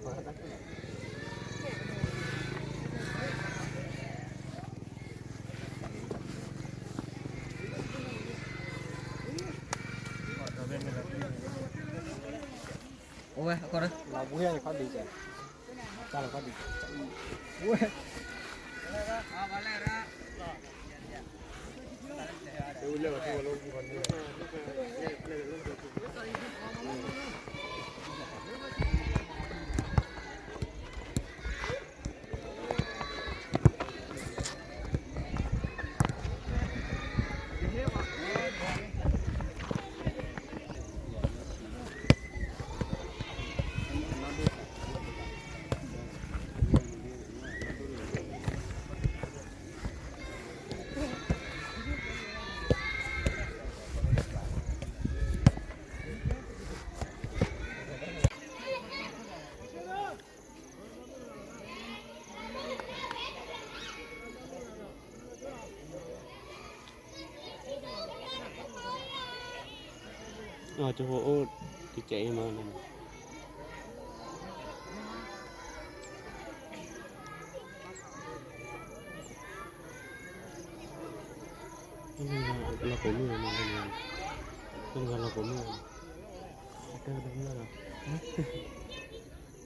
အိၣ်ဝဲ အခီဒီး လီၤဘှံးခီဒံးကဲ တၢ်လီၤခီဒံးကဲ ဝဲ အီၤ ကဟိၣ်အိၣ် တကဲအံၤမးန့ၣ် လီၤကိးမုၢ်မးန့ၣ် လီၤကိးမုၢ် အတၢ်တမုၢ်လီၤ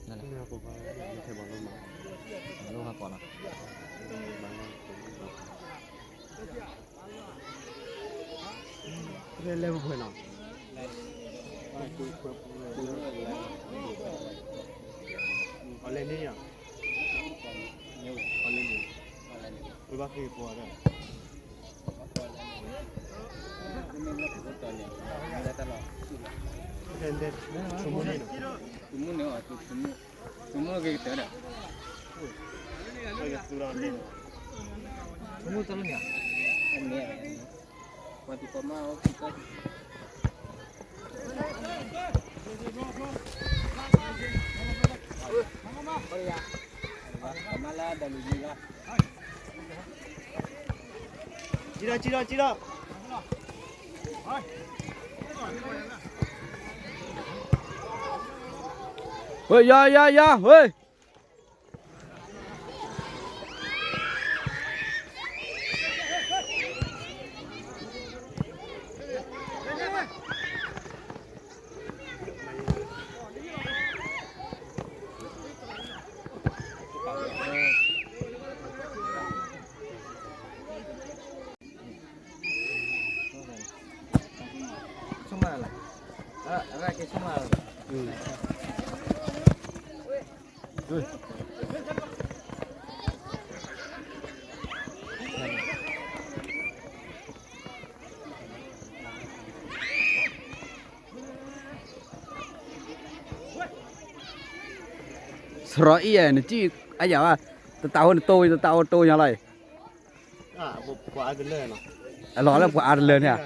နလီၤကိး နထဲဘၣ်လီၤမး လီၤဟးကိးလီၤ လဲၤလဲၤပှဲၤပှဲၤနီၤ အလဲၤန့ၣ်ယါ အလဲၤန့ၣ် ဝဲဘၣ်ဃ့ပှၤဒီး သုမုၢ်န့ၣ် သုမုၢ်ဂ့ၤကတၢၢ်ဒီး သုမုၢ်တလၢန့ၣ် ပှၤသုကီၢ်မး ကံထီၣ် ကံထီၣ် ကံထီၣ် ဝဲ ယါ ယါ ယါ ဝဲ ဆိကမိၣ်လၢ်, အကဲဆိကမိၣ်လၢ်. စရီအံၤ နစံၣ်အယၤဘၣ်, တတးအိၣ်နတိၢ် တတးအိၣ်တိၢ်ညါလီၤ. အလီၤလၢပှၤအါတလၢန့ၣ်ဧါ.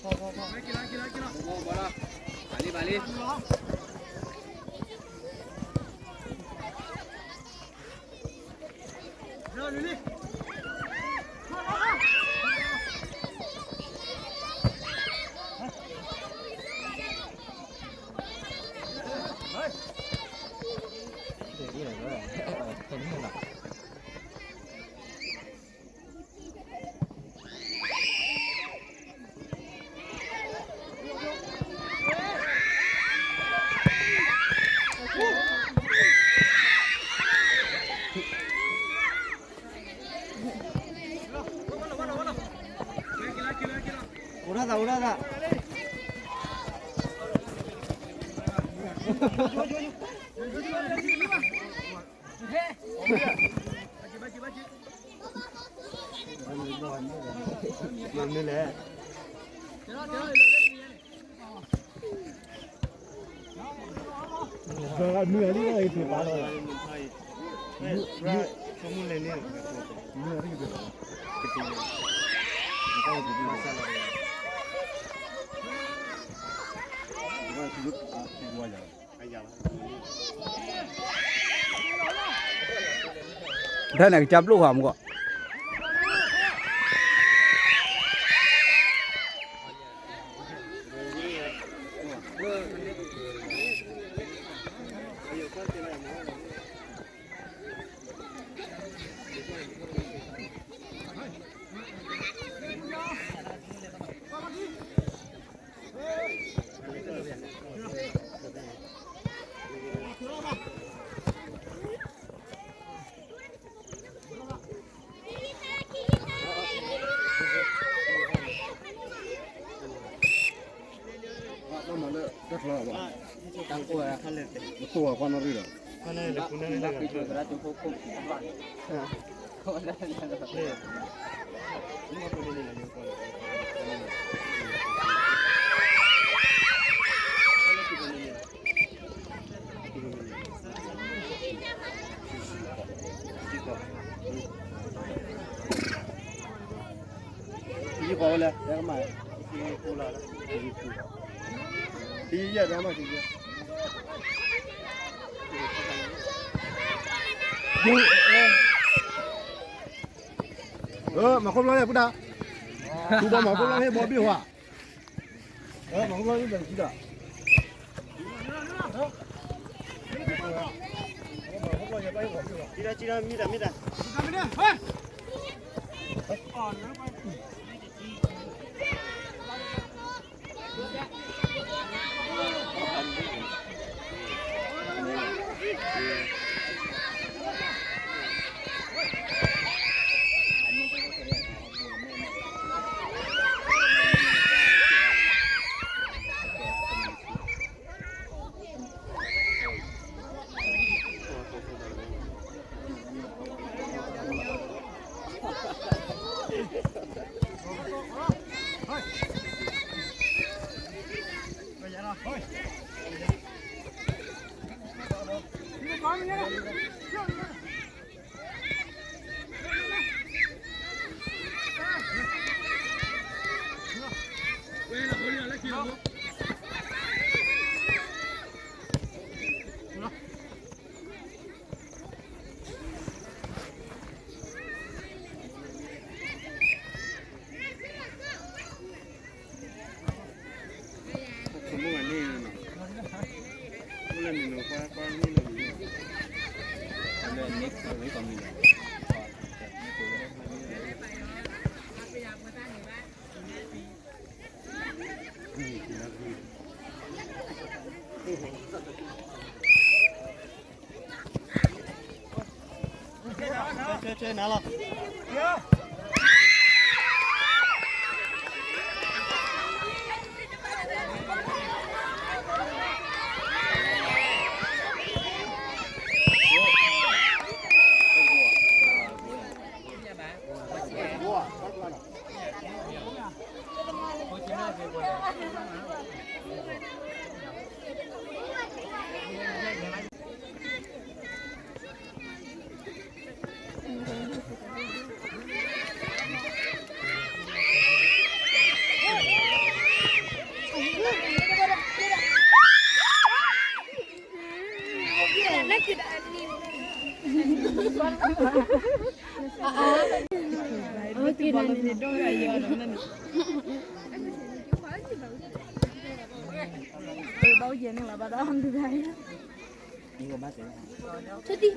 အိၣ်ဒၣ်သး အိၣ်ဒၣ်သး. မ့ၢ်လဲၣ်. မ့ၢ်လံ မ့ၢ်လံ မ့ၢ်လံ တၢ်န့ၣ်ကစၢ်ပျိၢ်ဃာ်မူကီၢ်. မၤခိၣ်ဘျီန့ၣ် ပုၢ်ဒၣ်, သူဘီမၤခိၣ်ဘျီန့ၣ် ဘီဘ့ၣ်ဝါ, မၤခိၣ်ဘျီန့ၣ် ဘီဘ့ၣ်ဝါ. ဘၣ်လီၤန့ၣ်ဒိၣ်ယၤယၤလီၤန့ၣ်, ဘၣ်ယဲန့ၣ်လီၤဘၣ်ဒီး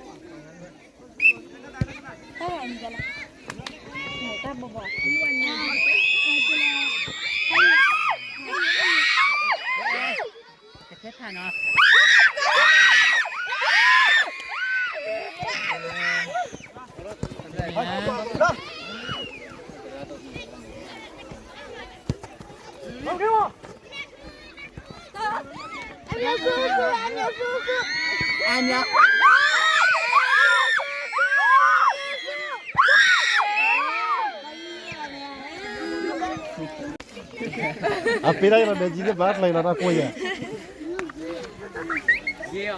အပ့ၤဒၣ်ယၤဒီး ဒ်သိးဘၣ်ကျဲလီၤတၢ်ကိၢ်ယၤ လံ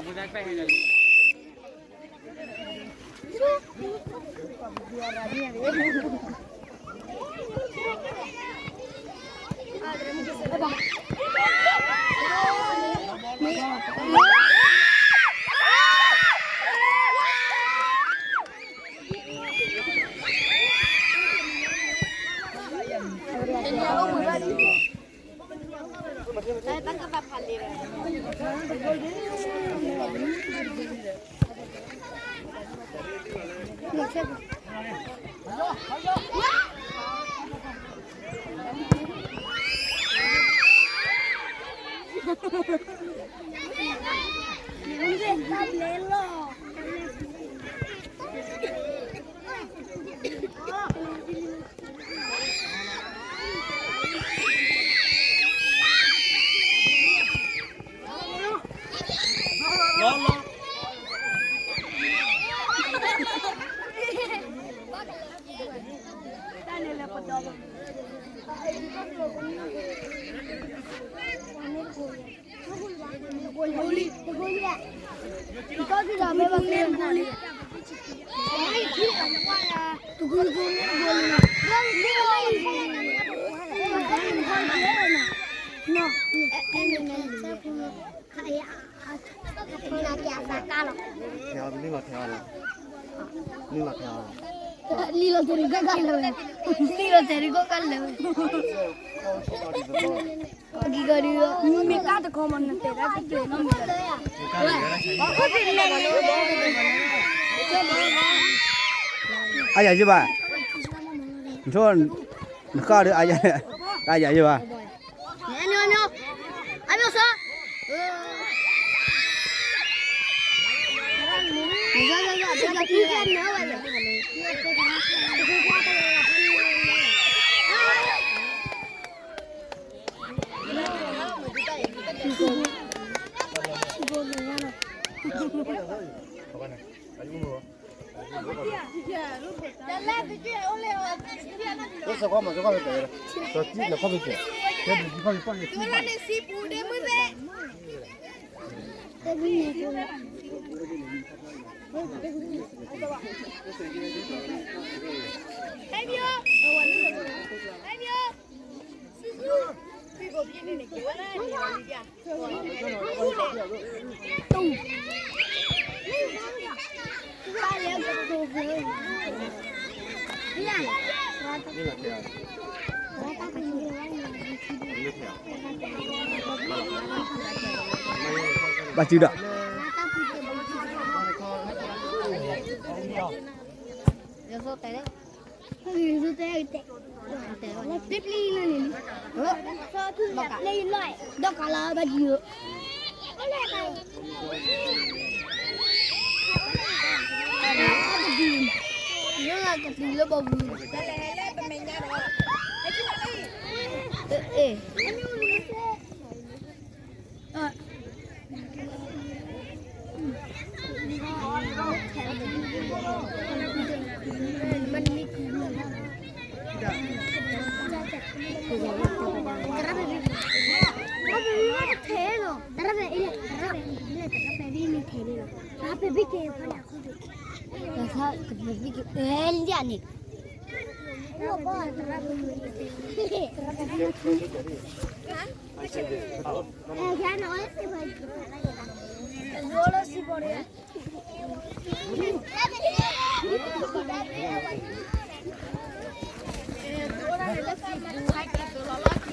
လီၤတရံးကီၢ်ကၢ်လၢာ်ဝဲ, လံလီၤတရံးကီၢ်ကၢ်လၢာ်ဝဲ, ကကီဒုး, မ့ၢ်ကၢ်တခီမး နတဲဒၣ်တကျဲၤနီတမံၤလီၤ, အါယၤယဘၣ်, နထိ, နဃၣ်ဒီး အါယၤယဘၣ်. ဘၣ်စုဒီး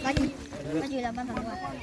ဝဲဒိၣ် ဝဲဒိၣ် ဝဲဒိၣ် ဝ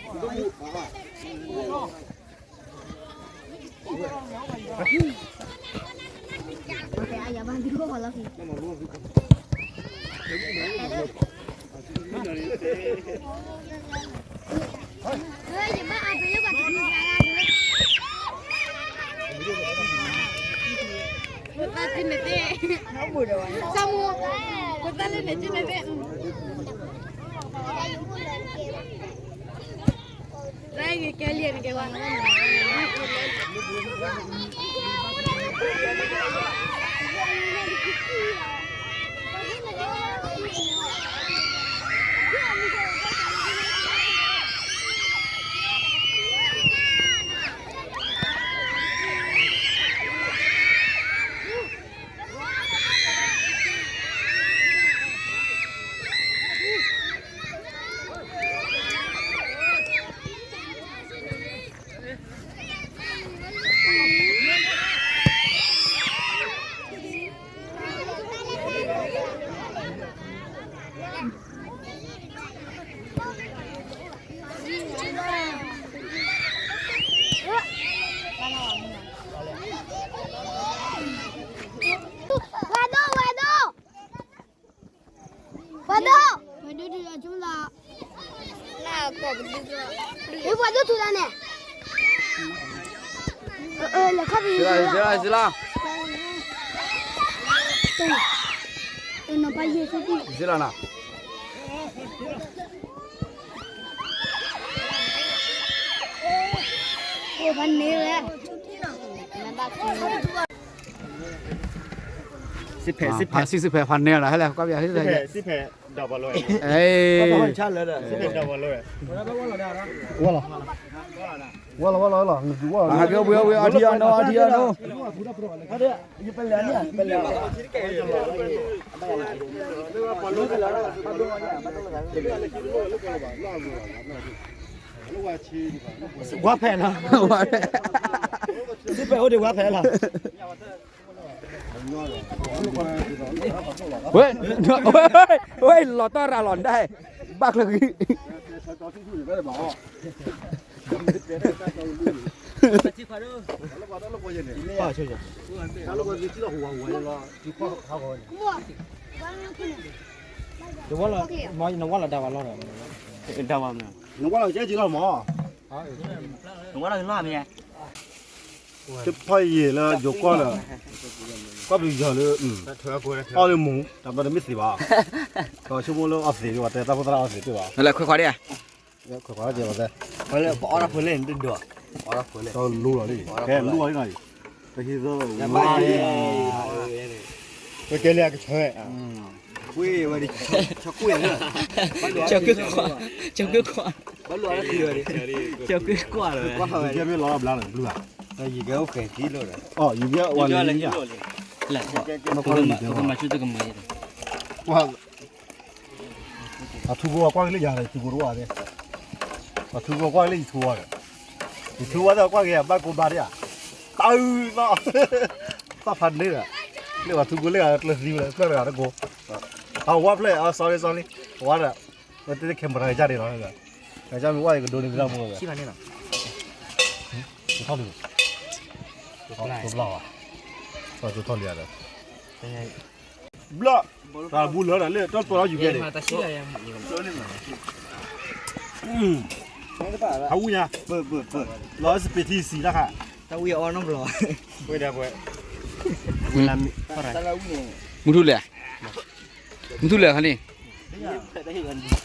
ဲဒိၣ် ဝဲဒိၣ်ထူလၢန့ၣ် လဲၤခီၣ်ဖံး စံလါ စံလါနီၤ ဖါန့ၢ်ဝဲ စံဖဲ စံဖဲ ဖါန့ၢ်လီၤ ဟဲလဲၣ် ကွၢ်ပယီၤ စံဖဲ စံဖဲ ဒီးဘီလိ အဲ စံဖဲ ဒီးဘီလိ ဝဲလီၤ ဝဲလီၤ ဝဲလီၤ ဝဲလီၤ အထံအနိ အထံအနိ ဝါဖဲနီၤ စံဖဲအိၣ်ဒံးဝါဖဲလီၤ ဝဲ ဝဲ လီၤတီၢ်ရၤလီၤဒၣ် ဘၣ်ချၢဂံၢ် နဝဲလီၤ နဝဲလီၤဒၣ်ဝဲလီၤ နဝဲလီၤကဲက့ၤလီၤမး နဝဲလီၤကလီၤမ့ၢ် တဖီယံာ်လၢယိၤကီၢ်လၢ ကီၢ်ပယီၤလၢ အီၣ်လၢမူ တၢ်ဘျီတမ့ၢ်သ့ဘၣ် ကဆိကမိၣ်လၢအီၣ်သ့ဝဲ တဲတၢ်ဖိသရၣ်အီၣ်သ့တ့ၢ်ဘၣ် လၢခွဲးခွါဒ် ခွဲးခွါဒ် ပအီၣ်တၢ်ဖိလဲၣ် နတဒိး အီၣ်တၢ်ဖိလဲၣ် တၢ်လူလီၤလံ ကဲလူလီၤလံနီၤ ပဟံးသၢ ပကဲလၢအကဆၢ ကွ့ဝဲဒ် ဆီကွ့လၢ ဆီကွ့ခွါ ဆီကွ့ခွါ ဘၣ်လူအီၣ်တၢ်ဖံးဝဲဒ် ဆီကွ့ခွါလီၤဝဲ ကဲမ့ၢ်လီၤဘျါလီၤ ဘျါ ယကဲအိၣ်ဖဲကံလိာ်ဒီး အီၣ် ယကဲဝဲလၢ လၢ ပကမၤဆူၣ်တကမၤ ကွၢ် အထူကိးကွၢ်က့ၤလၢယၤ ထူကိးတဝၢ်သ့ၣ် အထူကိးကွၢ်က့ၤလၢယထူဝါဒီး ယထူဝါသ့ၣ်ကွၢ်က့ၤ ဘၣ်ကိးဘၣ်ဒ်ဧါ တၢ်အုၣ်သီၣ် သီၣ်ဖးန့ၢ်ဒီး လၢပှၤထူကိးလၢဂၤကျၢၤသံဝဲ ကျၢၤတဂၤတကိး အဝါဖျဲၣ် အ sorry sorry ဝါဒီး ဝဲတ့ၢ် camera ကစၢ်ဒံးလီၤ ကစၢ်မ့ၢ်ဝါယကဒိးန့ၢ်သရၣ်မူဝဲ ထီၣ်လံ ထီၣ်ဘျီဝဲ ထီၣ်လံဒီး ဘျီ တၢ်ဘူလၢဒီးလၢတၢ်ပၢလီၤယူၤကဲန့ၣ် အဝံၤညါ လီၤစပံးထံစံးတၢ်ခါ တၢ်ဝံၤအီနီတဘျီ ဝဲဒၣ်ပှဲၤ မုၢ်ထူၣ်လဲၣ် မုၢ်ထူၣ်လဲၣ်ခါန့ၣ်